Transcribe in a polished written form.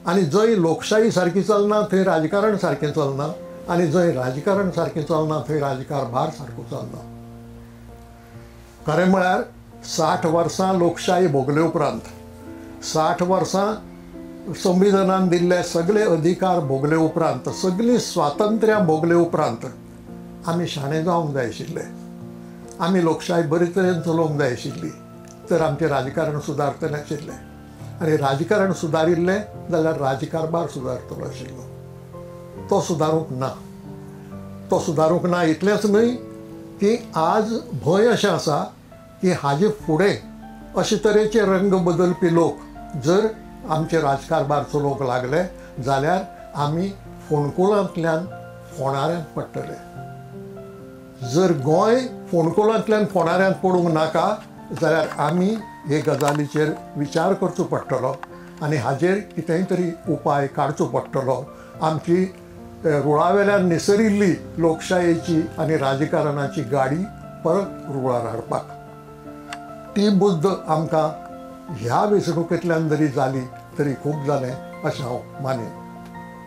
आनी जंय लोकशाही सारकी चलना थंय राजकारण सारकें चलना आनी जंय राजकारण सारकें चलना थंय राजकारभार सारको चलना. खरें म्हळ्यार 60 वर्सां लोकशाही भोगले उपरांत, 60 वर्सां संविधानान दिल्ले सगळे अधिकार भोगले उपरांत, सगळीं स्वातंत्र्यां भोगले उपरांत आमी शाणे जावंक जाय आशिल्ले, आमी लोकशाही बरे तरेन चलोवंक जाय आशिल्ली, तर आमचें राजकारण सुदारतलें आशिल्लें. आनी राजकारण सुदारिल्लें जाल्यार राजकारभार सुदारतलो आशिल्लो. तो सुदारूंक ना. तो सुदारूंक ना इतलेंच न्हय की आज भंय अशें आसा की हाजे फुडें अशे तरेचे रंग बदलपी लोक जर आमचे राजकारभार चलोवंक लागले जाल्यार आमी फोंडकुलांतल्यान फोंडाऱ्यांत पडटले. जर गोंय फोंडकुलांतल्यान फोंडाऱ्यांत पडूंक नाका जाल्यार आमी हे गजालीचेर विचार करचो पडटलो आनी हाजेर कितेंय तरी उपाय काडचो पडटलो. आमची रुळावेल्यान निसरिल्ली लोकशायेची आनी राजकारणाची गाडी परत रुळार हाडपाक ती बुद्द आमकां ह्या वेंचणुकेंतल्यान जरी जाली तरी खूब जालें अशें हांव मानीन.